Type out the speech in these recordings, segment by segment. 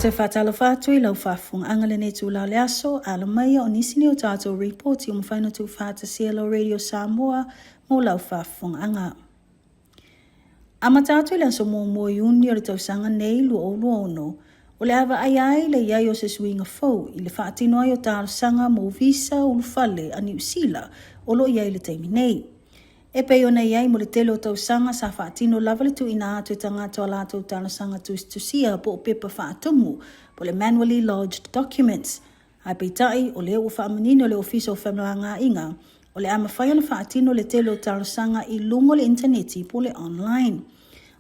te faatalofa atu i lau faafofogaaga lenei itula o le aso, alo mai o nisi nei o tatou ripoti ua mafai ona tuufaatasia e lau Radio Samoa mo lau faafofogaaga. Amata atu i le aso 1 o Iuni o le tausaga nei 2026, o le a vaaia ai le i ai o se suiga fou i le faatino ai o talosaga mo visa ulufale a Niu Sila o lo o i ai i le taimi nei. E pei ona i ai mo le tele o tausaga sa faatino lava le tuuina atu e tagata o a latou talosaga tusitusia po o pepa faatumu po o le manually lodged documents Ae peitai, o lea ua faamanino e le Ofisa o Femalagaaiga, o le a mafai ona faatino le tele o talosaga i luga o le initaneti po o le online.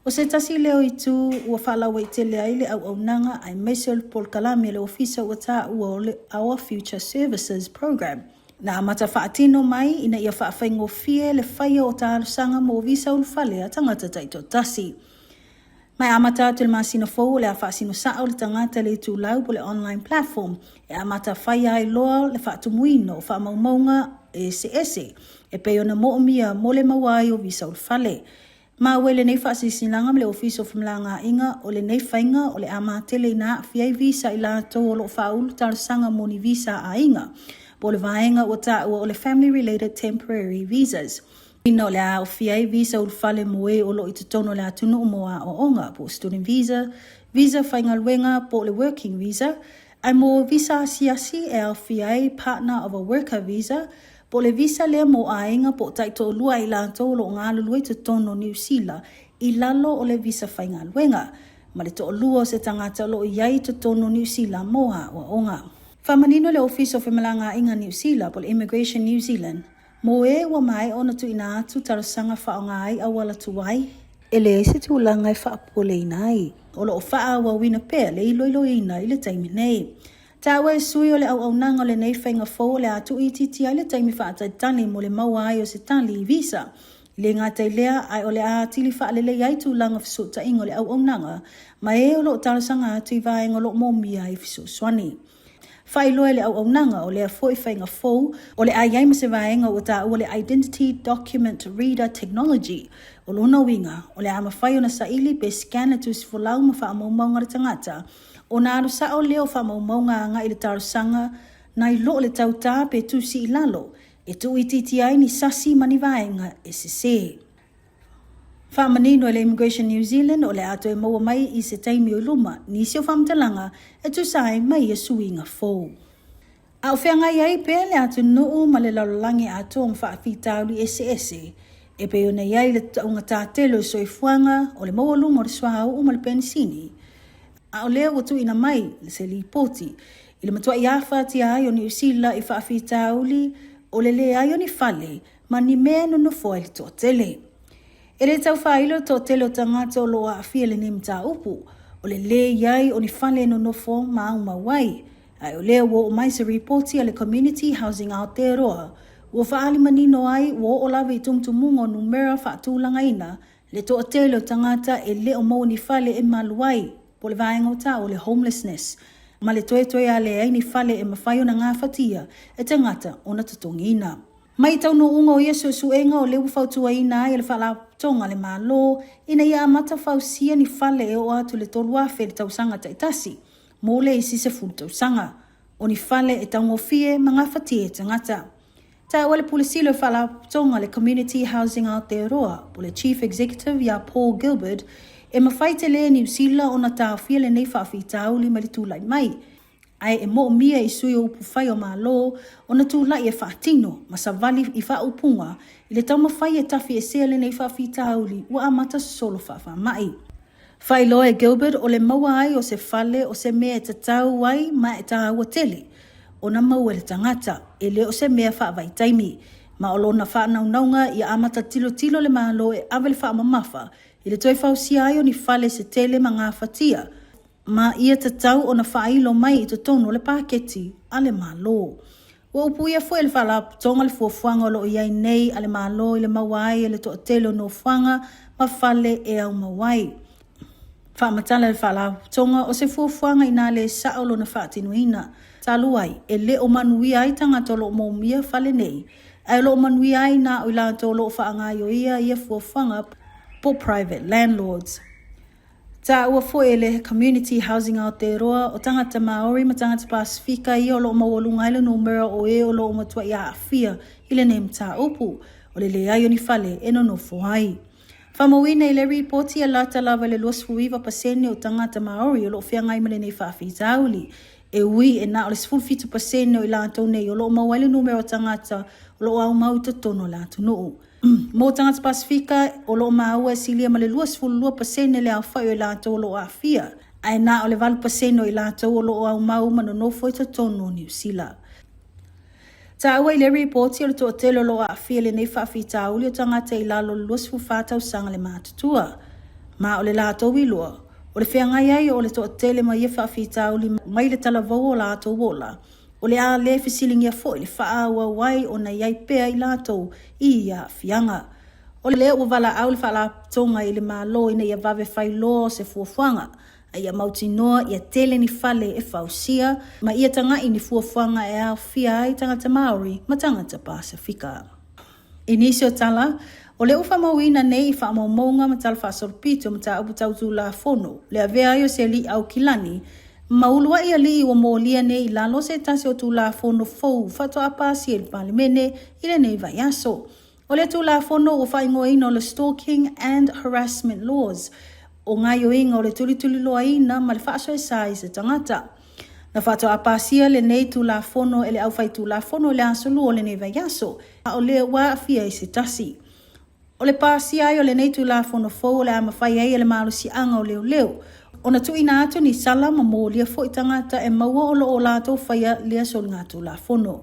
O se tasi lea o itu ua faalauaitele ai le auaunaga aemaise o le polokalame a le Ofisa ua taua o le Our Future Services Programme, na amata faatino mai ina ia faafaigofie le faia o talosaga mo visa ulufale a tagata taitoatasi. Ma e amata atu i le masina fou o le a faasino sao le tagata i le itulau po o le online platform e amata faia ai loa le faatumuina o faamaumauga eseese e pei ona moomia mo le maua ai o visa ulufale. Maua i lenei faasilasilaga ma le Ofisa o Femalagaaiga o lenei faiga o le a matele ina aafia ai visa i latou o lo o faaulu talosaga mo ni visa a aiga po o le vaega ua taua o le Family Related Temporary Visas. Ina o le a aofia ai visa ulufale mo e o lo o i totonu o le atunuu mo aoaoga, po o student visa, visa faigaluega po o le working visa, ae mo visa asiasi e aofia ai partner of a worker visa, po o le visa lea mo aiga po o taitoalua a i latou o lo o galulue i totonu o Niu Sila i lalo o le visa faigaluega, ma le toalua o se tagata o lo o i ai i totonu o Niu Sila mo aoaoga. Faamanino le Ofisa o Femalagaaiga a Niu Sila po o le Immigration New Zealand, Mo e ua maea ona tuuina atu talosaga faaaoga ai auala tuai, e leai se tulaga e faapopoleina ai. O lo o faaauauina pea le iloiloina i le taimi nei. Taua e sui o le auaunaga o lenei faiga fou o le a tuuitiitia ai le taimi faatalitali mo le maua ai o se tali i visa. E le gata i lea, ae o le a atili faaleleia ai tulaga fesootaiga o le auaunaga ma e o lo o talosaga atu i vaega o lo o moomia ai fesoasoani. Faailoa e le auaunaga o lea foi faiga fou o le a i ai ma se vaega ua taua le Identity Document Reader Technology. O lona uiga, o le a mafai ona saili pe scan le tusifolau ma faamaumauga a le tagata ona alu sao lea o faamaumauga agai i le talosaga nai lo le tautā pe tusi i lalo e tuuitiitia ai ni sasi ma ni vaega e sese. Faamanino e le Immigration New Zealand o le a toe maua mai i se taimi o i luma nisi o faamatalaga e tusa ai ma ia suiga fou. A o feagai ai pea le atunuu ma le lalolagi atoa ma faafitauli eseese e pei ona i ai le taugata tele o le soifuaga, o le maualuga o le suauu ma le penisini, a o lea ua tuuina mai se lipoti i le matuai afatia ai o Niu Sila i faafitauli o le leai o ni fale ma ni mea e nonofo ai le toatele. E le tau faailo le toatele o tagata o lo o aafia i lenei mataupu, o le lē i ai o ni fale e nonofo ma aumau ai. Ae o lea ua oo mai se ripoti a le Community Housing Aotearoa ua faaali manino ai ua oo lava i tumutumuga o numera faatulagaina le toatele o tagata e le o maua ni fale e malu ai, po o le vaega o taua o le homelessness, ma le toetoe a leai ni fale e mafai ona gafatia e tagata ona totogiina. Mai taunuuga o ia suesuega o lea ua fautuaina ai e le Faalapotopotoga a le Malo ina ia amata fausia ni fale e oo atu i le 3,000 i le tausaga taitasi mo le isi 10 tausaga. O ni fale e taugofie ma gafatia e tagata. Taua le Pule Sili o le Faalapotopotoga a le Community Housing Aotearoa po o le Chief Executive ia Paul Gilbert, e mafai tele e Niu Sila ona taofia lenei faafitauli mai le tulai mai. Ae e moomia i sui o upufai o Malo ona tulai e faatino ma savali i faaupuga i le taumafai e tafiesea lenei faafitauli ua amata sosolo faafaamai. Faailoa e Gilbert o le maua ai o se fale o se mea e tatau ai ma e taua tele ona maua e le tagata, e le o se mea faavaitaimi. Ma o lona faanaunauga ia amata tilotilo le Malo e ave le faamamafa i le toe fausia ai o ni fale se tele ma gafatia ma ia tatau ona faailo mai i totonu o le paketi a le Malo. Ua upuia foi e le Faalapotopotoga le fuafuaga o lo o i ai nei a le Malo i le maua ai e le toatele o nofoaga ma fale e aumau ai. Faamatala e le Faalapotopotoga o se fuafuaga inā le sao lona faatinoina. Talu ai, e le o manuia ai tagata o lo o moomia fale nei, ae o lo o manuia ai na o i latou o lo o faagaioia ia fuafuaga po private landlords. Taua foi e le Community Housing Aotearoa, o tagata Māori ma tagata Pasefika ia o lo o maualuga ai le numera o e o lo o matuai aafia i lenei mataupu, o le leai o ni fale e nonofo ai. Faamauina i le ripoti e lata lava i le 29% o tagata Māori o lo o feagai ma lenei faafitauli. E ui e na o le 17% o i latou nei o lo o maua ai le numera o tagata o lo o aumau i totonu o le atunuu. Mo tagata Pasefika, o lo o maua e silia ma le 22% le aofai o i latou o lo o aafia, ae na o le 8% o i latou o lo o aumau ma nonofo i totonu o Niu Sila. Taua i le ripoti o le toatele o lo o aafia i lenei faafitauli o tagata i lalo o le 24 tausaga le matutua. Ma o le latou iloa, o le feagai ai o le toatele ma ia faafitauli mai le talavou o latou ola, o le a le fesiligia foi le faaauau ai ona i ai pea i latou i ia aafiaga. O lea ua valaau le Faalapotopotoga i le Malo ina ia vave failoa o se fuafuaga, a ia mautinoa ia tele ni fale e fausia ma ia taga'i ni fuafuaga e aofia ai tagata Māori ma tagata Pasefika. I nisi o tala, o lea ua faamauina nei i faamaumauga ma tala faasolopito o mataupu tau Tulafono le avea ai o se alii Aukilani ma uluai alii ua molia nei i lalo o se tasi o Tulafono fou faatoa pasia i le Palemene i lenei vaiaso. O lea Tulafono ua faaigoaina o le Stalking and Harassment Laws, o gaoioiga o le tulituliloaina ma le faasoesa i se tagata. Na faatoa pasia lenei Tulafono e le Aufaitulafono i le Aso Lua o lenei vaiaso, a o lea ua aafia i se tasi. O le pasia ai o lenei Tulafono fou o le a mafai ai e le malosiaga o leoleo ona tuuina atu ni sala ma molia foi tagata e maua o lo o latou faia lea soligatulafono.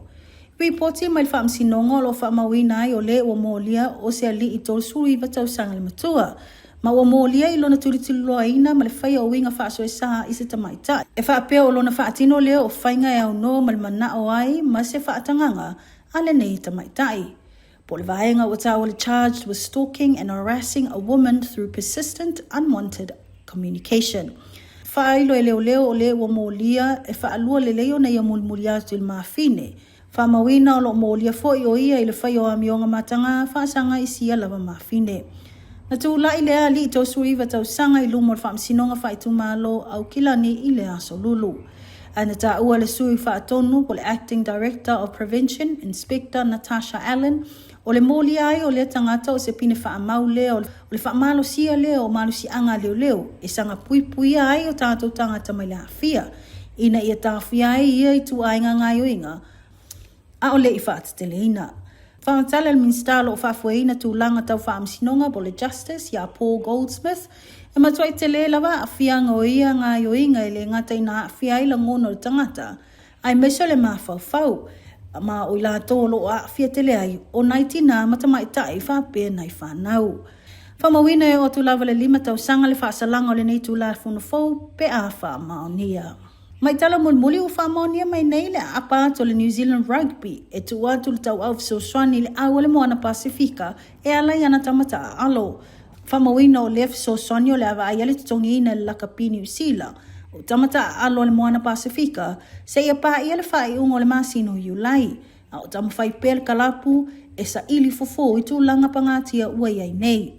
Ripoti mai le Faamasinoga o lo o faamauina ai o le ua molia o se alii 39 tausaga le matua, ma ua molia i lona tulituliloaina ma le faia o uiga faasoesa i se tamaitai. E faapea o lona faatino lea o faiga e aunoa ma le manao ai ma se faatagaga a lenei tamaitai. Po o le vaega ua taua le charged with stalking and harassing a woman through persistent unwanted communication. Faailo e leoleo o le ua molia e faalua lelei ona ia mulimuli atu i le mafine. Faamauina o lo o molia foi o ia i le faia o amioga mataga faasaga i sia lava mafine. Na tulai lea alii 39 tausaga i luma o le Faamasinoga Faaitumalo Aukilani i le Aso Lulu. Ae na taua le Sui Faatonu po o le Acting Director of Prevention, Inspector Natasha Allen, o le molia ai o lea tagata o se pine faamau lea o le faamalosia lea o malosiaga a leoleo e saga puipuia ai o tatou tagata mai le aafia ina ia taofia ai ia ituaiga gaoioiga a o le i faateteleina. Faamatala le Minisita o lo o faafoeina tulaga tau faamasinoga po o le Justice ia Paul Goldsmith, e matuai tele lava aafiaga o ia gaoioiga e le gata ina aafia ai lagona o le tagata, aemaise o le mafaufau, ma o i latou o lo o aafia tele ai o nai tinā ma tamaitai faapea nai fanau. Faamauina e oo atu lava le 5 tausaga le faasalaga o lenei Tulafono fou pe a faamaonia. Mai tala mulimuli ua faamaonia mai nei le aapa atu o le New Zealand Rugby e tuu atu le tauau fesoasoani i le au a le Moana Pasefika e ala i ana tama taaalo. Faamauina o lea fesoasoani o le a vaai ai le totogiina e le lakapi Niu Sila o tama taaalo a le Moana Pasefika seia paia le faaiuga o le masina o Iulai, a o taumafai pea le kalapu e saili fofo i tulaga pagatia ua i ai nei.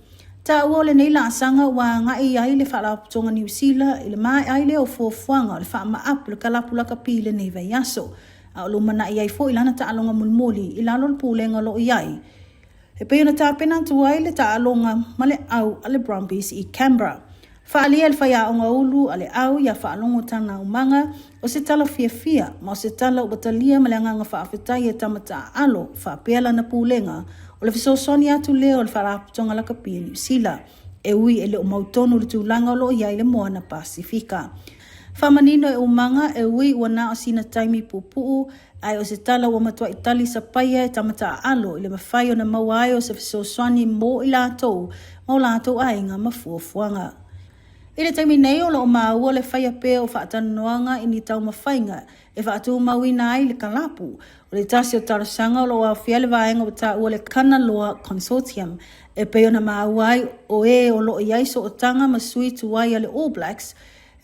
Taua o lenei laasaga ua agai ai le Faalapotopotoga Niu Sila i le maea ai lea o fuafuaga o le faamaapu le kalapu lakapi i lenei vaiaso, a o lumanai ai foi lana taaloga mulimuli i lalo o le pulega o lo o i ai e pei ona tapena atu ai le taaloga ma le au a le Brumbies i Canberra. Faaalia e le faiaoga ulu a le au ia Faalogo Tana Umaga o se tala fiafia ma o se tala ua talia ma le agaga faafetai e tama taaalo faapea lana pulega o le fesoasoani atu lea o le Faalapotopotoga Lakapi a Niu Sila e ui e le o mautonu le tulaga o lo o i ai le Moana Pasifika. Faamanino e Umaga e ui ua na o sina taimi puupuu Ae o se tala ua matuai tali sapaia e tama taaalo i le mafai ona maua ai o se fesoasoani mo i latou ma o latou aiga ma fuafuaga. I le taimi nei o lo o maua le faia pea o faatalanoaga i ni taumafaiga e faatumauina ai le kalapu. O le tasi o talosaga o lo o aofia ai le vaega ua taua le Kanaloa Consortium e pei ona maua ai o e o lo o i ai sootaga ma sui tuai a le All Blacks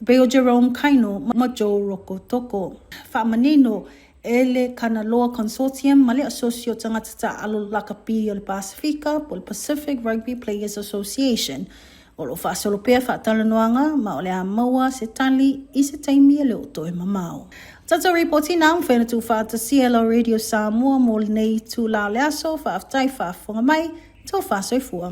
E pei o Jerome Kaino ma Joe Roko Toko. Faamanino e le Kanaloa Consortium ma le Asosi o Tagata Taaalo Lakapi o le Pasefika po o le Pacific Rugby Players Association. O lo o faasolo pea faatalanoaga ma o le a maua se tali i se taimi e le o toe mamao. Tatou ripoti na mafai ona tuufaatasia e lau Radio Samoa mo lenei itula o le aso. Faafetai faafofoga mai. Tofa soifua.